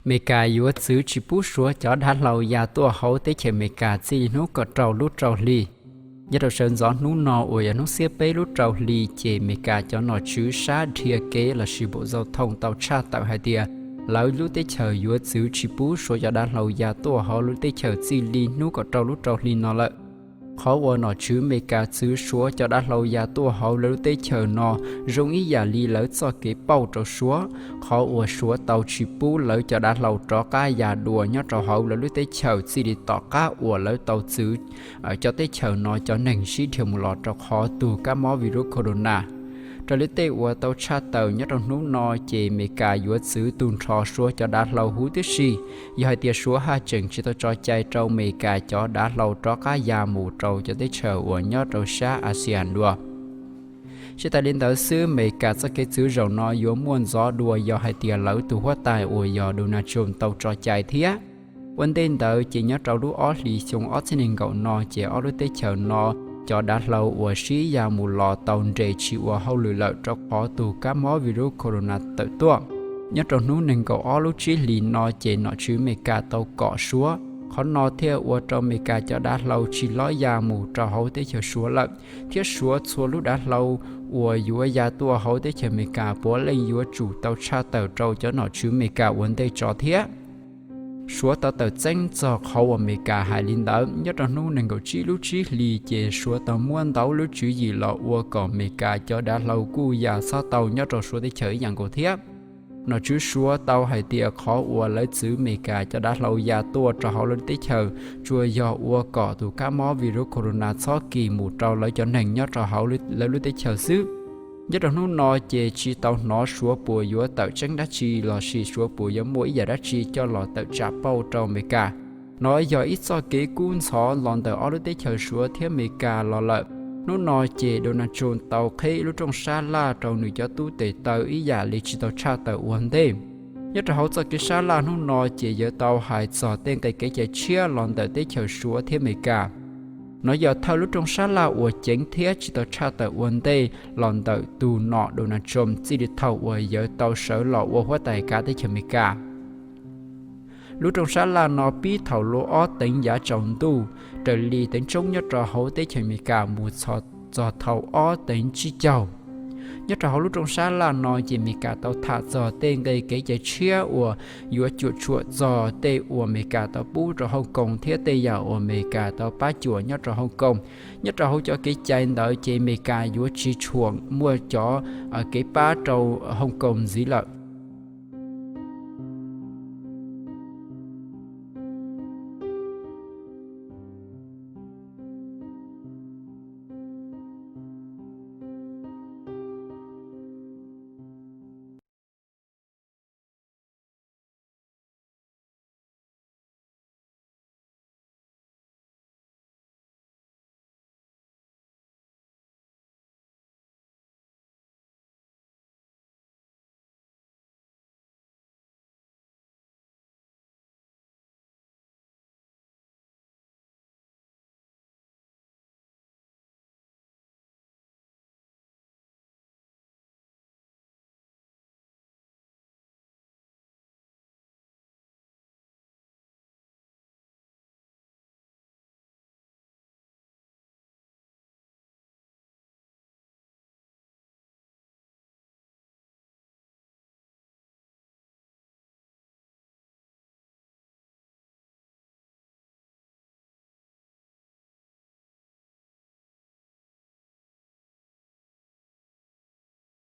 Amelikas yuav txwv tsis pub Suav cov dav hlau ya tuaj hauv teb chaws Amelikas txij li hnub kaum rau lub rau hli. Nyob rau sawv ntxov hnub no uas yog hnub xiab peb lub rau hli ces Amelikas cov nom tswv sab dhia kev lossis Bộ Giao thông tau tshaj tawm hais tias lawv lub teb chaws yuav txwv tsis pub Suav cov dav hlau ya tuaj hauv lub teb chaws txij li hnub kaum rau lub rau hli no lawm. Qhov uas nom tswv Amelikas txwv Suav cov dav hlau ya tuaj hauv lawv lub teb chaws no zoo ib yam li lawv txoj kev pauj rau Suav, qhov uas Suav tau tsis pub lawv cov dav hlau rov qab ya dua nyob rau hauv lawv lub teb chaws txij li tom qab uas lawv tau txwv cov teb chaws no cov neeg sib dhia mus los rau qhov tus kab mob virus corona. Raws li tej uas tau tshaj tawm nyob rau hnub no ces Amelikas yuav txwv tag nrho Suav cov dav hlau huv tib si, yog hais tias Suav haj tseem tsis tau tso cai rau Amelikas cov dav hlau rov qab ya mus rau cov teb chaws uas nyob rau sab ASEAN dua. Tsis tas li ntawd xwb, Amelikas txoj kev txwv zaum no yuav muaj ntxov dua yog hais tias lawv tus huab tais uas yog Donald Trump tau tso cai thiab. Ua ntej ntawd ces nyob rau lub ob hlis xyoo ob txhiab nees nkaum no ces ob lub teb chaws no cov dav hlau uas sib ya mus los tau nres tsis ua hauj lwm lawm rau qhov tus kab mob virus corona tawm tuaj. Nyob rau hnub nees nkaum ob lub tsib hlis no ces nom tswv Amelikas tau kom Suav, qhov no thiaj ua rau Amelikas cov dav hlau tsis loj ya mus rau hauv teb chaws Suav lawm, thiab Suav txhua lub dav hlau uas yuav ya tuaj hauv teb chaws Amelikas puav leej yuav tsum tau tshaj tawm rau cov nom tswv Amelikas ua ntej tso thiab. Suav tau tawm txeeb txog qhov uas Amelikas hais li ntawd. Nyob rau hnub nees nkaum tsib lub tsib hlis ces Suav tau muab ntau lub tswv yim los ua kom Amelikas cov dav hlau kuj ya txhob tau nyob rau Suav teb chaws ib yam nkaus thiab. Nom tswv Suav tau hais tias qhov uas lawv txwv Amelikas cov dav hlau ya tuaj rau hauv lawv teb chaws tsuas yog ua kom tus kab mob virus corona txhob kis mus rau lawv cov neeg nyob rau hauv lawv lub teb chaws xwb. Nyob rau hnub no ces tsis tau hnov Suav puas yuav tawm tseeb dab tsi lossis Suav puas yuav muaj ib yam dab tsi coj los tawm tsam pauj rau Amelikas. No yog ib txoj kev kub ntxhov los ntawm ob lub teb chaws Suav thiab Amelikas los lawm. Hnub no ces Donald Trump tau qheb ib lub rooj sab laj rau nws cov tub tes taw ib yam li tsis tau tshaj tawm ua ntej. Nyob rau hauv txoj kev sab laj hnub no ces yuav tau hais txog tej nqe kev cai tshiab los ntawm teb chaws Suav thiab Amelikas. No yog thawj lub rooj sab laj uas ceev thiab tsis tau tshaj tawm ua ntej los ntawm tus nom Donald Trump txij li thaum uas yawg tau sawv los ua huab tais kav teb chaws Amelikas. Lub rooj sab laj no pib thaum lub ob teev yav tsaus ntuj raws li teev tsoob nyob rau hauv teb chaws Amelikas mus txog thaum ob teev tsib caug. Nyob rau hauv lub rooj sab laj no ces Amelikas tau tham txog tej nqe kev cai tshiab uas yuav cuam tshuam txog tej uas Amelikas tau pub rau Hong Kong thiab tej yam uas Amelikas tau pab cuam nyob rau Hong Kong. Nyob rau hauv cov kev cai ntawd ces Amelikas yuav tsis tshuam muaj cov kev pab rau Hong Kong ntxiv lawm.